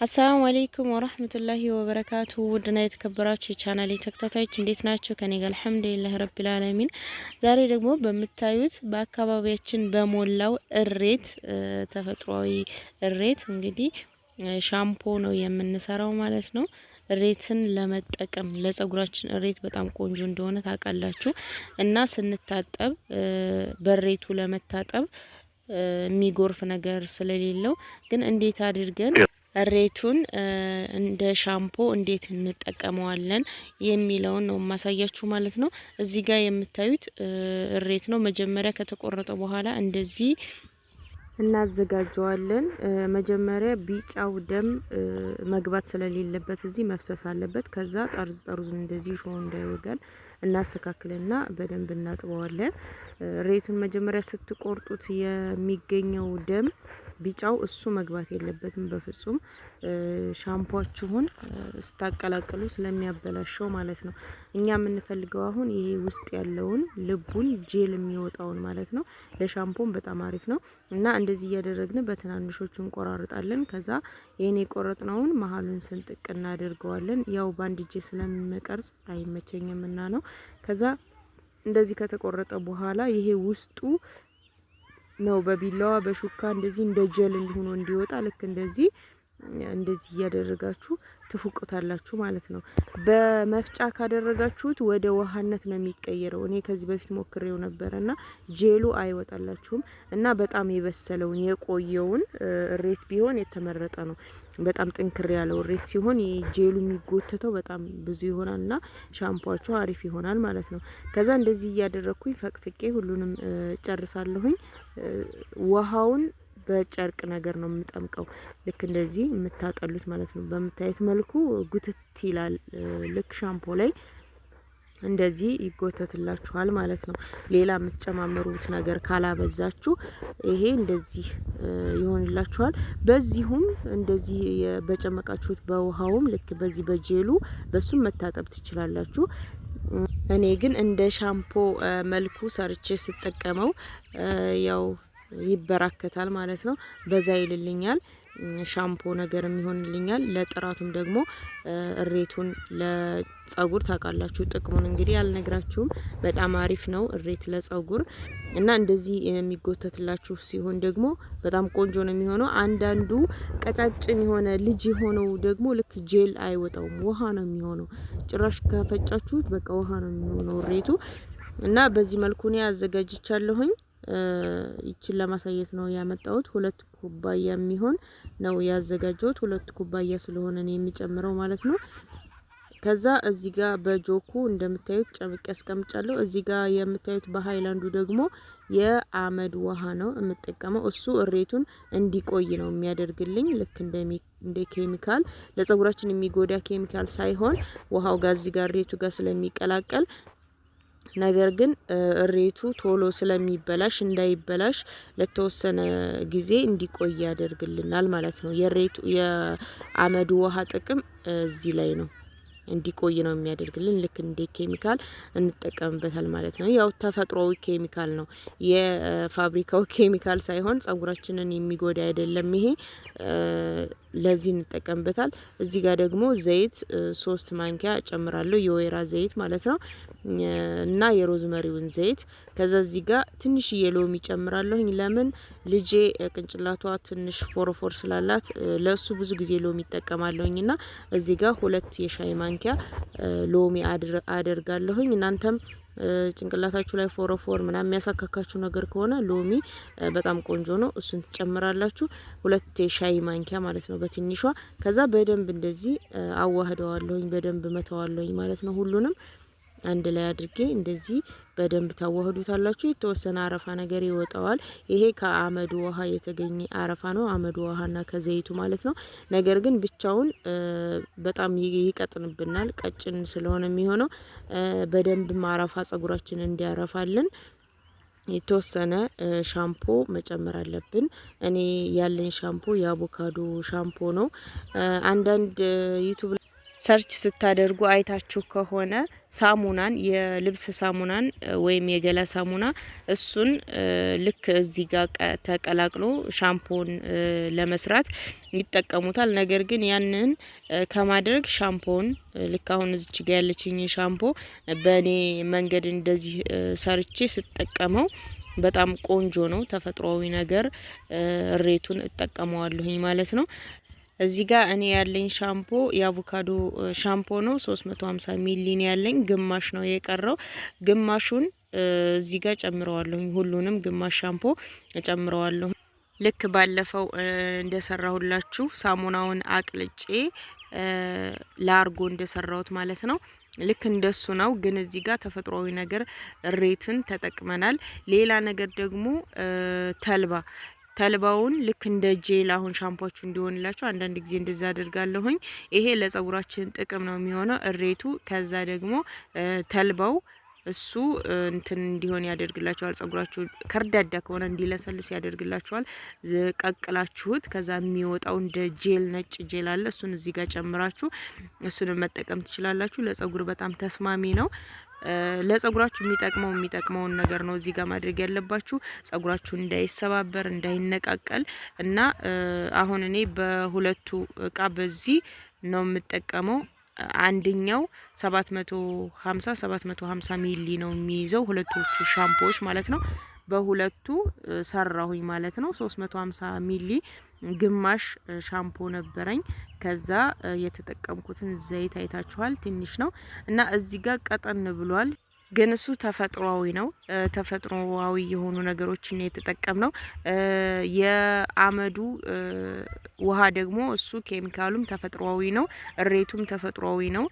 السلام عليكم ورحمة الله وبركاته። ውድና የተከበራችሁ የቻናሌ ተከታታዮች እንዴት ናቸው? ከኔ ጋር الحمد لله رب العالمين። ዛሬ ደግሞ በምታዩት በአካባቢያችን በሞላው እሬት፣ ተፈጥሯዊ እሬት እንግዲህ ሻምፖ ነው የምንሰራው ማለት ነው። እሬትን ለመጠቀም ለጸጉራችን እሬት በጣም ቆንጆ እንደሆነ ታውቃላችሁ። እና ስንታጠብ በሬቱ ለመታጠብ የሚጎርፍ ነገር ስለሌለው ግን እንዴት አድርገን እሬቱን እንደ ሻምፖ እንዴት እንጠቀመዋለን የሚለውን ነው የማሳያችሁ ማለት ነው። እዚህ ጋር የምታዩት እሬት ነው። መጀመሪያ ከተቆረጠ በኋላ እንደዚህ እናዘጋጀዋለን። መጀመሪያ ቢጫው ደም መግባት ስለሌለበት እዚህ መፍሰስ አለበት። ከዛ ጠርዝ ጠርዙን እንደዚህ ሾህ እንዳይወጋን እናስተካክልና በደንብ እናጥበዋለን። እሬቱን መጀመሪያ ስትቆርጡት የሚገኘው ደም ቢጫው እሱ መግባት የለበትም በፍጹም፣ ሻምፖአችሁን ስታቀላቅሉ ስለሚያበላሸው ማለት ነው። እኛ የምንፈልገው አሁን ይሄ ውስጥ ያለውን ልቡን ጄል የሚወጣውን ማለት ነው። ለሻምፖም በጣም አሪፍ ነው እና እንደዚህ እያደረግን በትናንሾቹ እንቆራርጣለን። ከዛ ይሄን የቆረጥነውን መሀሉን ስንጥቅ እናደርገዋለን። ያው በአንድ እጄ ስለምቀርጽ አይመቸኝም እና ነው። ከዛ እንደዚህ ከተቆረጠ በኋላ ይሄ ውስጡ ነው በቢላዋ በሹካ እንደዚህ እንደ ጀል እንዲሆነ እንዲወጣ ልክ እንደዚህ እንደዚህ እያደረጋችሁ ትፉቁታላችሁ ማለት ነው። በመፍጫ ካደረጋችሁት ወደ ውሃነት ነው የሚቀየረው። እኔ ከዚህ በፊት ሞክሬው ነበረና ጄሉ አይወጣላችሁም እና በጣም የበሰለውን የቆየውን እሬት ቢሆን የተመረጠ ነው። በጣም ጥንክር ያለው እሬት ሲሆን ጄሉ የሚጎተተው በጣም ብዙ ይሆናል እና ሻምፖአችሁ አሪፍ ይሆናል ማለት ነው። ከዛ እንደዚህ እያደረግኩኝ ፈቅፍቄ ሁሉንም ጨርሳለሁኝ። ውሃውን በጨርቅ ነገር ነው የምጠምቀው። ልክ እንደዚህ የምታጠሉት ማለት ነው። በምታዩት መልኩ ጉትት ይላል። ልክ ሻምፖ ላይ እንደዚህ ይጎተትላችኋል ማለት ነው። ሌላ የምትጨማምሩት ነገር ካላበዛችሁ ይሄ እንደዚህ ይሆንላችኋል። በዚሁም እንደዚህ በጨመቃችሁት በውሃውም ልክ በዚህ በጄሉ በሱም መታጠብ ትችላላችሁ። እኔ ግን እንደ ሻምፖ መልኩ ሰርቼ ስጠቀመው ያው ይበራከታል ማለት ነው። በዛ ይልልኛል፣ ሻምፖ ነገርም ይሆንልኛል። ለጥራቱም ደግሞ እሬቱን ለጸጉር ታውቃላችሁ ጥቅሙን እንግዲህ አልነግራችሁም። በጣም አሪፍ ነው እሬት ለጸጉር እና እንደዚህ የሚጎተትላችሁ ሲሆን ደግሞ በጣም ቆንጆ ነው የሚሆነው። አንዳንዱ ቀጫጭን የሆነ ልጅ የሆነው ደግሞ ልክ ጄል አይወጣውም፣ ውሃ ነው የሚሆነው። ጭራሽ ከፈጫችሁት በቃ ውሃ ነው የሚሆነው እሬቱ እና በዚህ መልኩ እኔ አዘጋጅቻለሁኝ። ይችን ለማሳየት ነው ያመጣሁት። 2 ኩባያ የሚሆን ነው ያዘጋጀሁት። 2 ኩባያ ስለሆነ ነው የሚጨምረው ማለት ነው። ከዛ እዚህ ጋር በጆኩ እንደምታዩት ጨምቄ አስቀምጫለሁ። እዚህ ጋር የምታዩት በሃይላንዱ ደግሞ የአመድ ውሃ ነው የምጠቀመው። እሱ እሬቱን እንዲቆይ ነው የሚያደርግልኝ። ልክ እንደ ኬሚካል ለጸጉራችን የሚጎዳ ኬሚካል ሳይሆን ውሃው ጋር እዚህ ጋር እሬቱ ጋር ስለሚቀላቀል፣ ነገር ግን እሬቱ ቶሎ ስለሚበላሽ እንዳይበላሽ ለተወሰነ ጊዜ እንዲቆይ ያደርግልናል ማለት ነው። የእሬቱ የአመዱ ውሃ ጥቅም እዚህ ላይ ነው። እንዲቆይ ነው የሚያደርግልን። ልክ እንደ ኬሚካል እንጠቀምበታል ማለት ነው። ያው ተፈጥሯዊ ኬሚካል ነው፣ የፋብሪካው ኬሚካል ሳይሆን ጸጉራችንን የሚጎዳ አይደለም። ይሄ ለዚህ እንጠቀምበታል። እዚህ ጋር ደግሞ ዘይት 3 ማንኪያ ጨምራለሁ፣ የወይራ ዘይት ማለት ነው እና የሮዝመሪውን ዘይት። ከዛ እዚህ ጋር ትንሽዬ ሎሚ ጨምራለሁኝ። ለምን ልጄ ቅንጭላቷ ትንሽ ፎሮፎር ስላላት ለሱ ብዙ ጊዜ ሎሚ እጠቀማለሁኝ እና እዚህ ጋር 2 የሻይ ማንኪያ ሎሚ አደርጋለሁኝ። እናንተም ጭንቅላታችሁ ላይ ፎሮፎር ምናምን የሚያሳካካችሁ ነገር ከሆነ ሎሚ በጣም ቆንጆ ነው። እሱን ትጨምራላችሁ። 2 የሻይ ማንኪያ ማለት ነው በትንሿ። ከዛ በደንብ እንደዚህ አዋህደዋለሁኝ፣ በደንብ መተዋለሁኝ ማለት ነው። ሁሉንም አንድ ላይ አድርጌ እንደዚህ በደንብ ታዋህዱታላችሁ። የተወሰነ አረፋ ነገር ይወጣዋል። ይሄ ከአመዱ ውሃ የተገኘ አረፋ ነው። አመዱ ውሃና ከዘይቱ ማለት ነው። ነገር ግን ብቻውን በጣም ይቀጥንብናል። ቀጭን ስለሆነ የሚሆነው በደንብ አረፋ ጸጉራችን እንዲያረፋልን የተወሰነ ሻምፖ መጨመር አለብን። እኔ ያለኝ ሻምፖ የአቮካዶ ሻምፖ ነው። አንዳንድ ዩቱብ Search ስታደርጉ አይታችሁ ከሆነ ሳሙናን፣ የልብስ ሳሙናን ወይም የገላ ሳሙና፣ እሱን ልክ እዚህ ጋር ተቀላቅሎ ሻምፖን ለመስራት ይጠቀሙታል። ነገር ግን ያንን ከማድረግ ሻምፖን ልክ አሁን እዚች ጋ ያለችኝ ሻምፖ በእኔ መንገድ እንደዚህ ሰርቼ ስጠቀመው በጣም ቆንጆ ነው። ተፈጥሯዊ ነገር እሬቱን እጠቀመዋለሁኝ ማለት ነው። እዚህ ጋር እኔ ያለኝ ሻምፖ የአቮካዶ ሻምፖ ነው። 350 ሚሊ ነው ያለኝ፣ ግማሽ ነው የቀረው። ግማሹን እዚህ ጋር ጨምረዋለሁኝ። ሁሉንም ግማሽ ሻምፖ ጨምረዋለሁ። ልክ ባለፈው እንደሰራሁላችሁ ሳሙናውን አቅልጬ ላርጎ እንደሰራሁት ማለት ነው። ልክ እንደሱ ነው። ግን እዚህ ጋር ተፈጥሯዊ ነገር እሬትን ተጠቅመናል። ሌላ ነገር ደግሞ ተልባ፣ ተልባውን ልክ እንደ ጄል አሁን ሻምፖቹ እንዲሆንላችሁ አንዳንድ ጊዜ እንደዛ አድርጋለሁኝ። ይሄ ለጸጉራችን ጥቅም ነው የሚሆነው እሬቱ። ከዛ ደግሞ ተልባው እሱ እንትን እንዲሆን ያደርግላችኋል። ጸጉራችሁ ከርዳዳ ከሆነ እንዲለሰልስ ያደርግላችኋል። ቀቅላችሁት ከዛ የሚወጣው እንደ ጄል ነጭ ጄል አለ። እሱን እዚህ ጋር ጨምራችሁ እሱንም መጠቀም ትችላላችሁ። ለጸጉር በጣም ተስማሚ ነው። ለጸጉራችሁ የሚጠቅመውን ነገር ነው እዚህ ጋር ማድረግ ያለባችሁ፣ ጸጉራችሁ እንዳይሰባበር፣ እንዳይነቃቀል። እና አሁን እኔ በሁለቱ እቃ በዚህ ነው የምጠቀመው። አንደኛው 750 750 ሚሊ ነው የሚይዘው፣ ሁለቶቹ ሻምፖዎች ማለት ነው። በሁለቱ ሰራሁኝ ማለት ነው። 350 ሚሊ ግማሽ ሻምፖ ነበረኝ። ከዛ የተጠቀምኩትን ዘይት አይታችኋል፣ ትንሽ ነው እና እዚህ ጋር ቀጠን ብሏል። ግን እሱ ተፈጥሯዊ ነው። ተፈጥሯዊ የሆኑ ነገሮችን የተጠቀምነው። የአመዱ ውሃ ደግሞ እሱ ኬሚካሉም ተፈጥሯዊ ነው፣ እሬቱም ተፈጥሯዊ ነው።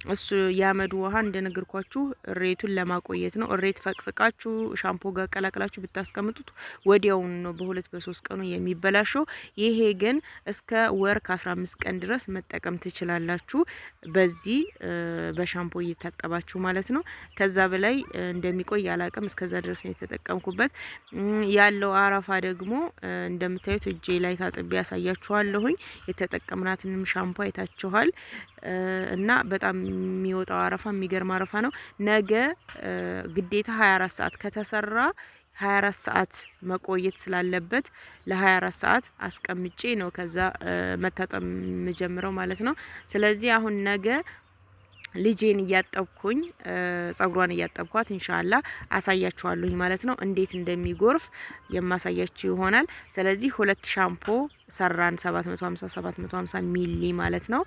እሱ የአመዱ ውሃ እንደነገርኳችሁ እሬቱን ለማቆየት ነው። እሬት ፈቅፍቃችሁ ሻምፖ ጋር ቀላቅላችሁ ብታስቀምጡት ወዲያውኑ ነው በ2 በ3 ቀኑ የሚበላሸው። ይሄ ግን እስከ ወር ከ15 ቀን ድረስ መጠቀም ትችላላችሁ። በዚህ በሻምፖ እየታጠባችሁ ማለት ነው። ከዛ በላይ እንደሚቆይ አላቅም። እስከዛ ድረስ ነው የተጠቀምኩበት። ያለው አረፋ ደግሞ እንደምታዩት እጄ ላይ ታጥቤ ያሳያችኋለሁኝ። የተጠቀምናትንም ሻምፖ አይታችኋል። እና በጣም የሚወጣው አረፋ የሚገርም አረፋ ነው። ነገ ግዴታ 24 ሰዓት ከተሰራ 24 ሰዓት መቆየት ስላለበት ለ24 ሰዓት አስቀምጬ ነው ከዛ መታጠብ የምጀምረው ማለት ነው። ስለዚህ አሁን ነገ ልጄን እያጠብኩኝ፣ ጸጉሯን እያጠብኳት ኢንሻአላ አሳያችኋለሁኝ ማለት ነው። እንዴት እንደሚጎርፍ የማሳያችሁ ይሆናል። ስለዚህ ሁለት ሻምፖ ሰራን፣ 750 750 ሚሊ ማለት ነው።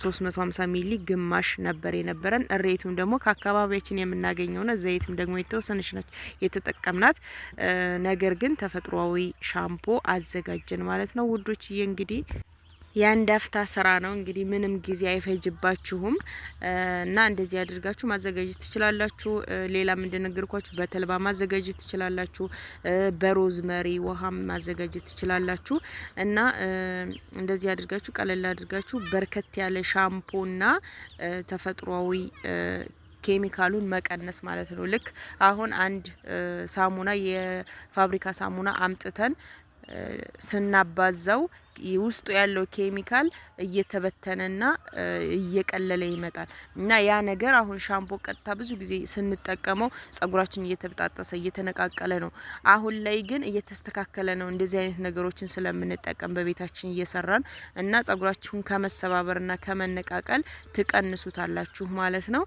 350 ሚሊ ግማሽ ነበር የነበረን። እሬቱም ደግሞ ከአካባቢያችን የምናገኘው ነው። ዘይትም ደግሞ የተወሰነች ነች የተጠቀምናት። ነገር ግን ተፈጥሯዊ ሻምፖ አዘጋጀን ማለት ነው ውዶችዬ። እንግዲህ የአንድ አፍታ ስራ ነው፣ እንግዲህ ምንም ጊዜ አይፈጅባችሁም እና እንደዚህ አድርጋችሁ ማዘጋጀት ትችላላችሁ። ሌላም እንደነገርኳችሁ በተልባ ማዘጋጀት ትችላላችሁ። በሮዝመሪ ውሃም ማዘጋጀት ትችላላችሁ። እና እንደዚህ አድርጋችሁ ቀለል አድርጋችሁ በርከት ያለ ሻምፖና ተፈጥሯዊ ኬሚካሉን መቀነስ ማለት ነው። ልክ አሁን አንድ ሳሙና፣ የፋብሪካ ሳሙና አምጥተን ስናባዛው ውስጡ ያለው ኬሚካል እየተበተነና እየቀለለ ይመጣል። እና ያ ነገር አሁን ሻምፖ ቀጥታ ብዙ ጊዜ ስንጠቀመው ጸጉራችን እየተበጣጠሰ እየተነቃቀለ ነው። አሁን ላይ ግን እየተስተካከለ ነው። እንደዚህ አይነት ነገሮችን ስለምንጠቀም በቤታችን እየሰራን እና ጸጉራችሁን ከመሰባበርና ከመነቃቀል ትቀንሱታላችሁ ማለት ነው።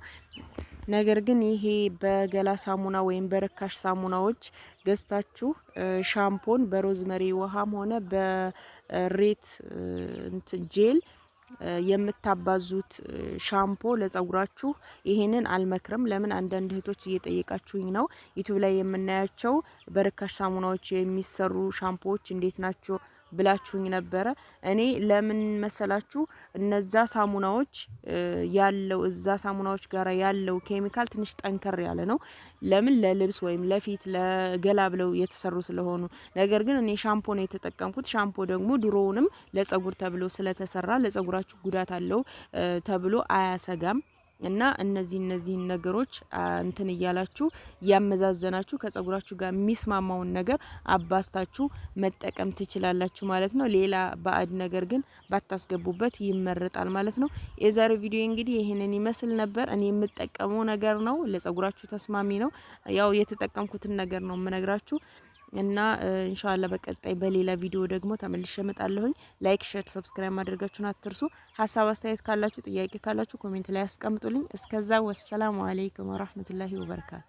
ነገር ግን ይሄ በገላ ሳሙና ወይም በርካሽ ሳሙናዎች ገዝታችሁ ሻምፖን በሮዝመሪ ውሃም ሆነ በሬት ጄል የምታባዙት ሻምፖ ለጸጉራችሁ ይሄንን አልመክርም። ለምን አንዳንድ እህቶች እየጠየቃችሁኝ ነው። ዩቲዩብ ላይ የምናያቸው በርካሽ ሳሙናዎች የሚሰሩ ሻምፖዎች እንዴት ናቸው ብላችሁኝ ነበረ። እኔ ለምን መሰላችሁ፣ እነዛ ሳሙናዎች ያለው እዛ ሳሙናዎች ጋር ያለው ኬሚካል ትንሽ ጠንከር ያለ ነው። ለምን ለልብስ ወይም ለፊት ለገላ ብለው የተሰሩ ስለሆኑ። ነገር ግን እኔ ሻምፖ ነው የተጠቀምኩት። ሻምፖ ደግሞ ድሮውንም ለጸጉር ተብሎ ስለተሰራ ለጸጉራችሁ ጉዳት አለው ተብሎ አያሰጋም። እና እነዚህን ነገሮች እንትን እያላችሁ እያመዛዘናችሁ ከጸጉራችሁ ጋር የሚስማማውን ነገር አባዝታችሁ መጠቀም ትችላላችሁ ማለት ነው። ሌላ ባዕድ ነገር ግን ባታስገቡበት ይመረጣል ማለት ነው። የዛሬው ቪዲዮ እንግዲህ ይህንን ይመስል ነበር። እኔ የምጠቀመው ነገር ነው፣ ለጸጉራችሁ ተስማሚ ነው። ያው የተጠቀምኩትን ነገር ነው የምነግራችሁ። እና ኢንሻአላህ በቀጣይ በሌላ ቪዲዮ ደግሞ ተመልሼ እመጣለሁኝ። Like፣ share፣ subscribe ማድረጋችሁን አትርሱ። ሀሳብ አስተያየት ካላችሁ፣ ጥያቄ ካላችሁ comment ላይ አስቀምጡልኝ። እስከዛ والسلام عليكم ورحمة الله وبركاته።